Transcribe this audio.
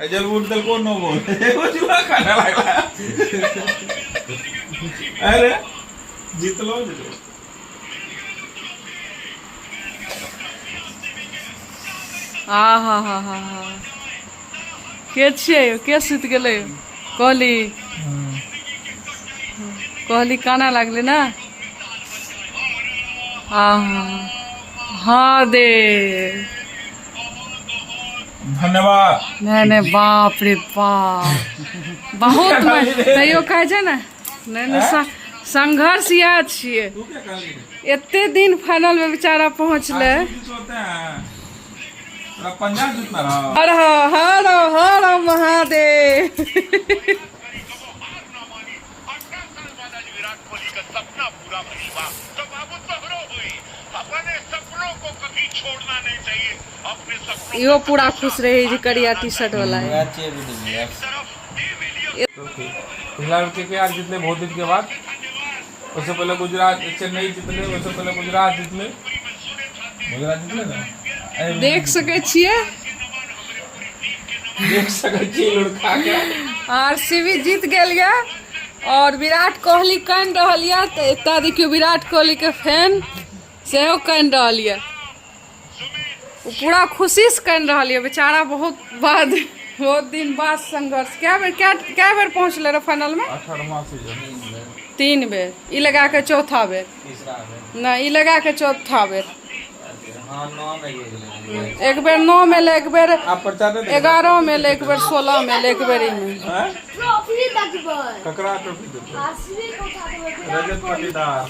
Hazlewood देलको नो ball, एगो चूहा खाने लागला। अरे जीतलो जीतलो। आ हा हा हा हा, के छियै यौ? के सुति गेलै? कोहली, कोहली काना लागलै ने। आ हाँ दे। धन्यवाद। नहि नहि, बाप रे बाप, बहुत तैयो कहै छै ने। नहि नहि, संघर्ष इएह छियै। तू क्या कहली रे? एते दिन फाइनल में बेचारा पहुँचलै। जीतते हैं, तोरा पंजाब जीतना रहा। हर हर हर महादेव। विराट कोहली का सपना पूरा भइल बा तो बाबू तोहरो हुई। अपने सपनों को कभी छोड़ना नहीं चाहिए, अपने सपनों इहो पूरा खुश रहे जे करिया टी शर्ट वाला है। तरफ डी ट्रॉफी पिछला बार के आर जीतले बहुत दिन के बाद। उससे पहले गुजरात, चेन्नई जीतले, उससे पहले गुजरात जीतले। गुजरात जीतले ना? देख सकै छियै। देख सकै छी लुड़का के। आरसीबी जीत गेल यऽ और विराट कोहली कानि रहल यऽ। तऽ एतऽ देखियौ, विराट कोहली के फैन सेहो कानि रहल यऽ। ओ पूरा खुशीसँ कानि रहल यऽ बेचारा। बहुत बाद, बहुत दिन बाद संघर्ष। कए बेर, कए कए बेर पहुँचले रहै फाइनलमे? 18वां सीजन। तीन बेर, ई लगा के चौथा बेर। नहि, ई लगा के चौथा बेर। एक बेर 9 में एलै, एक बेर आप प्रचार नहीं। 11 में एलै, एक बेर 16 में एलै, एक बेर ई में। हैं? ट्रॉफी देखबै। ककरा ट्रॉफी देबै? आरसीबी के उठा देबै। रजत पाटीदार।